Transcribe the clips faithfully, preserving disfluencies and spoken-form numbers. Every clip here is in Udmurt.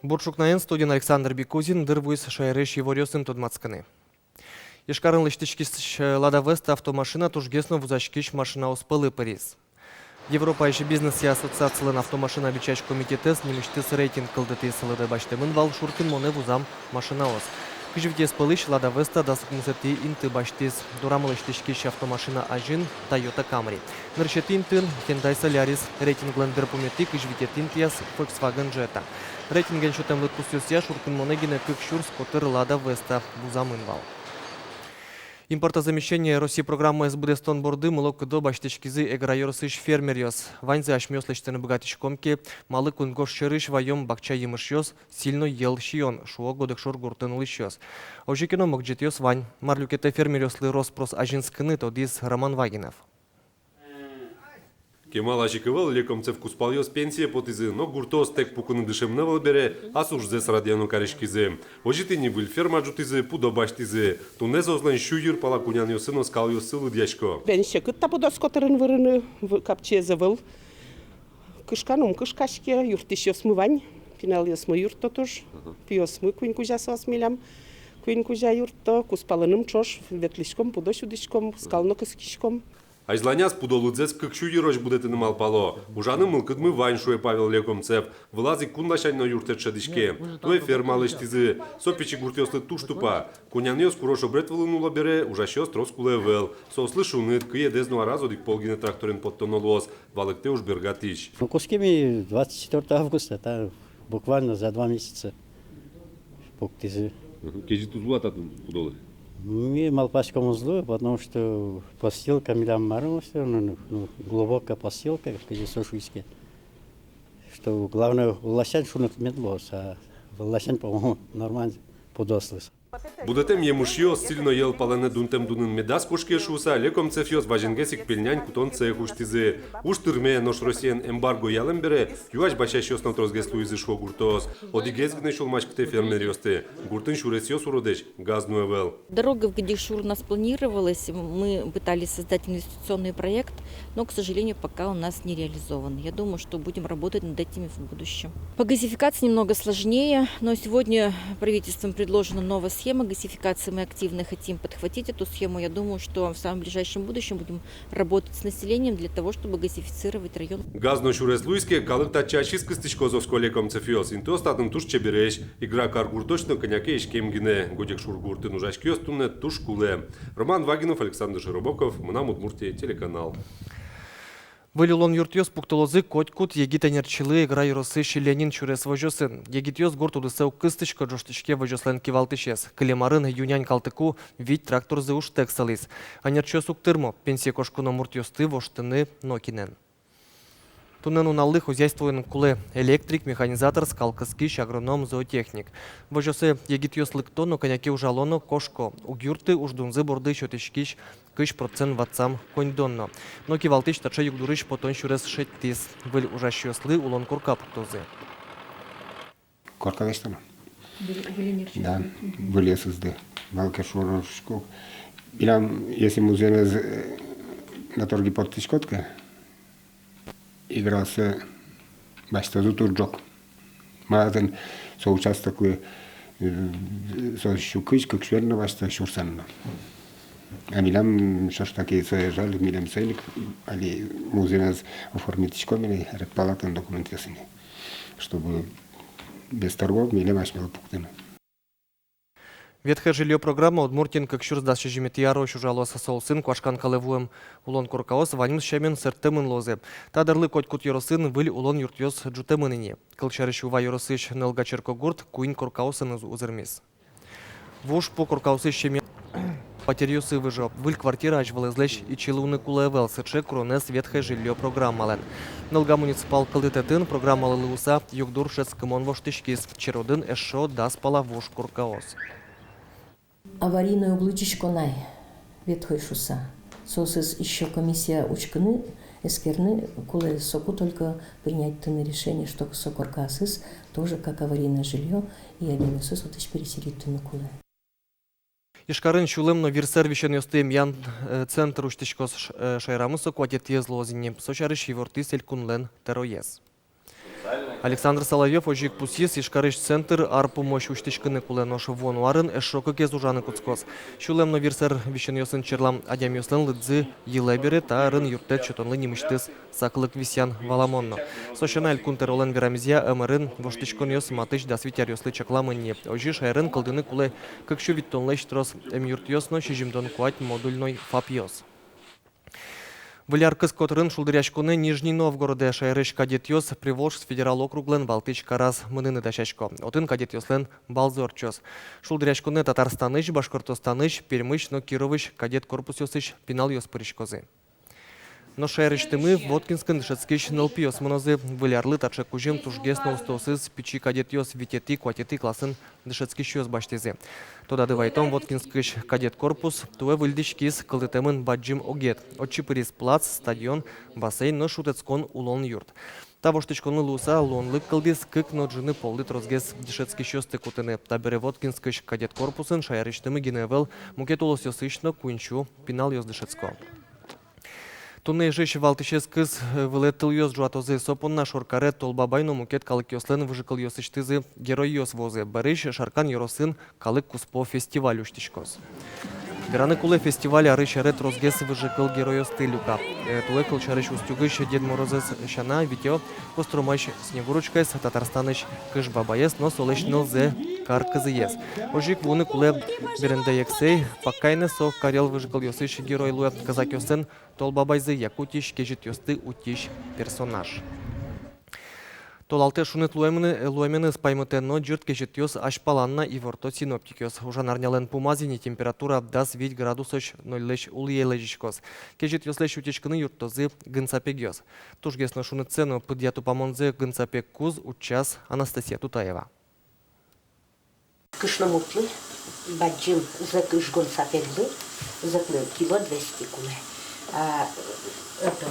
Бур ӵукнаен, студиын Александр Бекузин. Дыр вуиз шаерысь иворъёсын тодматскыны. Ижкарын лэсьтӥськись «Лада Веста» автомашина тужгес но вузаськись машинаос пӧлы пыриз. Европаысь бизнесъя ассоциацилэн автомашина бичась комитетэз нимысьтыз рейтинг кылдытӥз. Лыдэ басьтэмын вал шуркынмонэ вузам машинаос. Кызь витез пӧлысь «Лада Веста» дас укмысэтӥ инты басьтӥз. Дорамы лэсьтӥськись автомашина азьын «Тойота Камри». Нырысетӥ интыын «Хендай Солярис». Рейтинглэн берпуметӥ, кызь витетӥ интыяз «Фольксваген Джета». Рейтинген сётэм лыдпусъёсъя шуркынмонэ гинэ кык сюрс котыр «Лада Веста» вузамын вал. Импортозамещение России программаез быдэстон борды мылокыдо басьтӥськизы Эгра ёросысь фермеръёс. Ваньзэ асьмеос лэсьтыны быгатӥськом ке, малы кунгож сьӧрысь ваём бакча емышъёс, сӥль но йӧл сиён, шуо Годекшур гуртын улӥсьёс. Озьы ке но, мыгӟетъёс вань. Мар люкетэ фермеръёслы рос-прос азинскыны, тодӥз Роман Вагинов. Кемалась ик ӧвӧл, Лекомцев кузпалъёс пенсие потӥзы, но гуртоос тэк пукыны дышемын ӧвӧл бере, ас ужзэс радъяно кариськизы. Озьы тӥни выль ферма ӝутӥзы, пудо басьтӥзы. Туннэ соослэн сю йыр пала кунянъёссы но скалъёссы лыдъясько. Бен секыт та пудоос котырын вырыны, в-, капчиез ӧвӧл. Кышкан ум кышкаське, юрттӥсьёсмы вань, пиналъёсмы юртто туж, пиосмы куинь кузя соос милям, куинь кузя юртто, кузпалыным ӵош ветлӥськом, пудо сюдӥськом, скал но кыскиськом. Азьланяз пудо лыдзэс кык сю йырозь будэтыны малпало. Ужаны мылкыдмы вань, шуэ Павел Лекомцев. Вылаз ик кун ласянь но юрттэт шӧдӥське. Туэ ферма лэсьтӥзы. Со пичи гуртъёслы туж тупа. Кунянъёс куро шобрет вылын уло бере, ужасьёс трос кулэ ӧвӧл. Соослы шуныт, кыедэз но араз одӥг пол гинэ тракторен поттоно луоз. Валэктэ уж бергатӥсь. Ну, кутским ми двадцать четвёртого августа, та буквально за два месяца пуктӥзы. Мгм. Кезьыт уз вуа татын пудолы? Ми малпаськом, уз лу, потому что подстилка милям марым, всё равно, ну, ну, глубокая подстилка, как со шуиське. Что главное, улласянь шуныт мед луоз, а вылласянь, по-моему, нормально пудоослы. Будэтэм емышъёс, сӥль но йӧл палэнэ дунтэм дунын медаз кошке шуыса, Лекомцевъёс вазенгес ик пельнянь кутон цех усьтӥзы. Уж тырме, нош Россиен эмбарго ялэм бере юась басьясьёс но тросгес луизы, шуо гуртоос. Одӥгез гинэ сюлмаськытэ фермеръёсты: гуртын сюресъёс уродэсь газ но ӧвӧл. Дорога в Годекшур у нас планировалась, мы пытались создать инвестиционный проект, но, к сожалению, пока у нас не реализован. Я думаю, что будем работать над этими в будущем. По газификации немного сложнее, но сегодня правительством предложена новая схема газификации. Мы активно хотим подхватить эту схему. Я думаю, что в самом ближайшем будущем будем работать с населением для того, чтобы газифицировать район. Газ но сюрес луиз ке, калык татчы ачиз кыстӥськоз, оско Лекомцевъёс. Интыос татын туж чебересь. Игра каргуртозь но кӧня ке иськем гинэ. Годекшур гуртын ужаськиос туннэ туж кулэ. Роман Вагинов, Александр Широбоков, «Мынам Удмуртие» телеканал. Выль улон юртъёс пуктылозы котькуд егит ӧнерчилы Эгра ёросысь Ленин сюрес возёсын. Егитъёс гурт удысэ уг кыстӥсько, ӝожтӥське возёслэн кивалтӥсез. Кылем арын ю-нянь калтыку вить тракторзы ужтэк сылӥз. Ӧнерчиос уг тырмо, пенсие кошконо муртъёсты воштыны нокинэн. Туннэ нуналлы хозяйствоын кулэ электрик, механизатор, скал кыскись, агроном, зоотехник. Возёсы егитъёс лыкто но, кӧня ке ужало но, кошко. Уг юртты уждунзы борды сётӥськись кызь процент ватсам коньдон но. Но кивалтӥсь таӵе югдурысь потон сюрес шедьтӥз: выль ужасьёслы улон корка пуктозы. Корка лэсьтоно. Выль, выль ӧнерчиос. Да, мгм, выль ӧнерчиосты. Малы ке шуоно, шуисько. Милям, если музъемез, э, на торги поттӥськод ке, Играосы басьтозы туж ӝог. Малы тани со участоклы, э, со сю кызь, кык сю ар но басьто, сюрсан но. А милям всё ж таки сое жаль, милям соин ик али музъемез оформитӥськом ини, редпалатон документъёсын ини, чтобы без торгов милям асьмелы пуктыны. «Ветхое жильё» программа Удмуртиын кык сюрс дас сизьыметӥ арозь ужалоз. Со улсын куашкан калэ вуэм улон коркаос ваньмыз сямен сэрттэмын луозы. Та дырлы котькуд ёросын выль улон юртъёс ӝутэмын ини. Кылсярысь, Ува ёросысь Нылга черкогурт куинь коркаосын уз-, узырмиз. Вуж пу коркаосысь семья патеръёсы выжо. Выль квартира азьвылэзлэсь ичи луыны кулэ ӧвӧл, сыӵе куронэз «Ветхое жильё» программалэн. Нылга муниципал кылдытэтын программалы луыса югдур шӧдскымон воштӥськиз, черодын эшшо дас пала вуж коркаос. Аварийной уг лыдӟисько на ай, ветхой шуыса. Соосыз ещё комиссия учкыны, эскерыны кулэ, соку только принять тыны решение, что со коркаосыз тоже как аварийное жильё, и адямиосыз отысь переселить тыны кулэ. Ижкарын сюлэм но вирсэр висёнъёсты эмъян, э, центр усьтӥськоз. Ш-, э, шаерамы со куатетӥез луоз ини. Со сярысь ивортӥз элькунлэн тӧроез. Александр Соловьёв озьы ик пусйиз: Ижкарысь центр ар пумозь усьтӥськыны кулэ, нош вуоно арын эшшо кыкез ужаны кутскоз. Сюлэм но вирсэр висёнъёсын черлам адямиослэн лыдзы йылэ бере, та арын юрттэт сётонлы нимысьтыз саклык висъян валамон но. Со сяна, Элькун тӧролэн верамезъя, ӧмерын воштӥськонъёс матысь дас вить аръёслы чакламын ни. Озьы шаерын кылдыны кулэ кык сю витьтонлэсь трос эмъюртъёс но сизьымдон куать модульной ФАПъёс. Выль ар кыз котырын шулдыръяськонэ Нижний Новгородэ шаерысь кадетъёс Приволжск федерал округлэн валтӥсь караз мыныны дасясько. Отын кадетъёслэн балзы ортчоз. Шулдыръяськонэ Татарстанысь, Башкортостанысь, Пермьысь но Кировысь кадет корпусъёсысь пиналъёс пыриськозы. Нош шаерысьтымы Воткинскын дышетскись нылпиос мынозы. Выль арлы таӵе кузьым тужгес но устоосыз пичи кадетъёс, витетӥ, куатетӥ классын дышетскисьёс басьтӥзы. Тодады вайтом, Воткинскысь кадет корпус туэ выльдӥськиз, кылдытэмын бадӟым огет. Отчы пыриз плац, стадион, бассейн но шутэтскон улон юрт. Та воштӥськонлы луыса, луонлык кылдӥз кык но ӝыны поллы тросгес дышетскисьёсты кутыны. Табере Воткинскысь кадет корпусын шаерысьтымы гинэ ӧвӧл, мукет улосъёсысь но куинь сю пиналъёс дышетско. Туннэ Ижысь валтӥсез кыз, э, вылэ тылъёс ӝуатозы. Со понна шоркаре Тол Бабай но мукет калыкъёслэн выжыкылъёсысьтызы геройёс вуозы. Бӧрысь Шаркан ёросын «Калык куспо» фестиваль усьтӥськоз. Вераны кулэ, фестиваль арысь аре тросгес выжыкыл геройёсты люка. Э, туэ, кылсярысь, Устюгысь Дед Морозэз сяна, витё Костромась Снегурочкаез, Татарстанысь Кыш Бабаез но солэсь нылзэ, Кар кызыез. Озьы ик вуыны кулэ Берендей Эксэй, Паккайнэ, со карел выжыкылъёсысь герой луэ, казакъёслэн Тол Бабайзы, Якутиысь кезьытъёсты утись персонаж. Толалтэ шуныт луэмены-, луэменыз паймытэ но, ӟырт кезьытъёс азьпалан на, иворто синоптикъёс. Ужан арнялэн пумаз ини температура дас вить градусозь нольлэсь улӥе лэзиськоз. Кезьытъёслэсь утиськыны юрттозы гынсапегъёс. Тужгес но шунытсэ но пыдъя тупамонзэ гынсапег куз утчаз Анастасия Тутаева. Кышномуртлы бадӟым зӧк ыжгон сапеглы, зӧклы кило двести кулэ. А, это,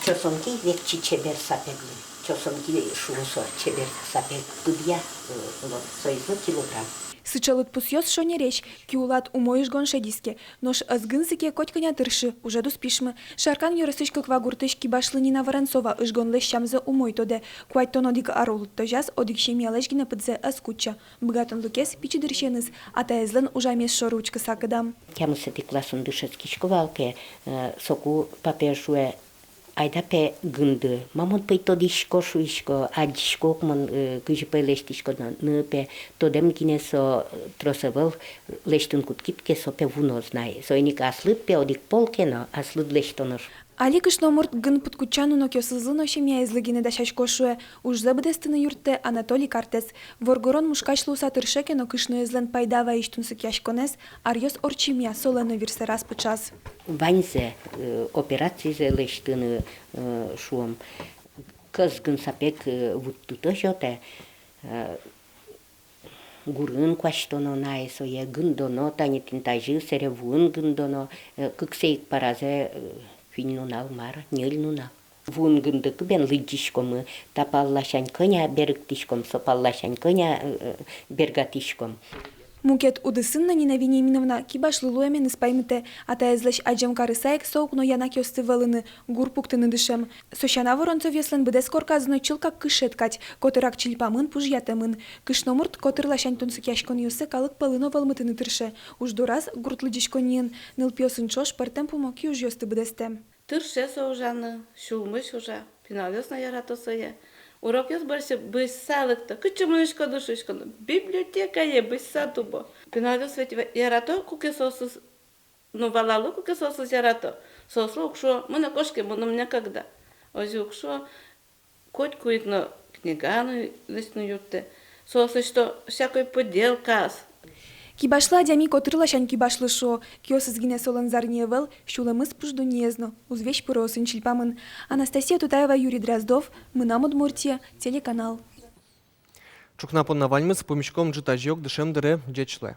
чосонки векчи чебер сапеглы. Чосонки шуо со чебер сапег пыдъя, э, вот, соизлы килограмм. Сыӵе лыдпусъёс шонересь, киулад умой ыжгон шедиз ке. Нош ӧз гынзы ке, котькӧня тыршы, ужед уз пишмы. Шаркан ёросысь Кыква гуртысь Кибашлы Нина Воронцова ыжгонлэсь сямзэ умой тодэ. Куатьтон одӥг ар улыттозяз одӥг семьялэсь гинэ пыдзэ ӧз кутча. Быгатонлыкез пичи дырысеныз атаезлэн ужамез шоры учкыса кыдам. Тямысэтӥ классын дышетскисько вал ке, э, соку папае шуэ: «Айда пе гынды». «Ма, мон пе ӧй тодӥськы, — шуисько, — адӟисько ук мон, э, кызьы пе лэсьтӥсько но». Ны пе тодэм гинэ со, э, трос ӧвӧл, лэсьтыны кутскид ке, со пе вуноз на. Соин ик аслыд пе одӥг пол ке но, аслыд лэсьтоно. Али кышномурт гын пыдкутчан унокъёсызлы но семьяезлы гинэ дасясько, шуэ. Ужзэ быдэстыны юрттэ Анатолий картэз. Воргорон мушкась луыса тырше ке но, кышноезлэн пайда вайись тунсыкъяськонэз аръёс ортчемъя солэн но вирсэраз пыӵаз. Ваньзэ, э, операцизэ лэсьтыны, э, шуом, кӧс гынсапег, э, вуттытозь отэ, э, гурын куасьтоно на, э, сое гындоно, тани тӥни тазьы сэре вуын гындоно, э, кыксэ ик паразэ, э, куинь нунал, мар, ньыль нунал. Вуын гындыкы бен лыдӟиськомы, та палласянь кӧня берыктӥськом, со палласянь кӧня, э, э, бергатӥськом. Мукет удысын но Нина Вениаминовна Кибашлы луэменыз паймытэ. Атаезлэсь адӟем карыса ик со укно янакъёсты вӧлыны, гур пуктыны дышем. Со сяна, Воронцовъёслэн быдэс корказы но чылкак кышет кадь, котырак чильпамын, пужъятэмын. Кышномурт котыр ласянь тунсыкъяськонъёссэ калык пӧлын но вӧлмытыны тырше. Уж дораз, гурт лыдӟиськонниын, нылпиосын ӵош пӧртэм пумо киужъёсты быдэстэ. Тырше со ужаны, сюлмысь ужа, пиналъёс но ярато сое. Урокъёс бӧрсьы бызьыса лыкто. Кытчы мынӥськоды, шуисько но, библиотекае бызьыса тубо. Пиналъёс ведь ва-, ярато, куке соосыз, ну, валало, куке соосыз ярато. Соослы уг шуо: «Мынэ, кошке, мыным некогда». Озьы уг шуо. Котьку ик но книга но лэсьтыны юрттэ. Соос лэсьто всякой поделкаос. Кибашлы адями котыр ласянь кибашлы шуо. Киосыз гинэ солэн зарни ӧвӧл, сюлэмыз, пуш дуннеез но узвесь пыросын чильпамын. Анастасия Тутаева, Юрий Дроздов, «Мынам Удмуртие» телеканал. Ӵукна понна ваньмыз. Пумиськом ӝытазеок дышем дыре. Ӟеч луэ.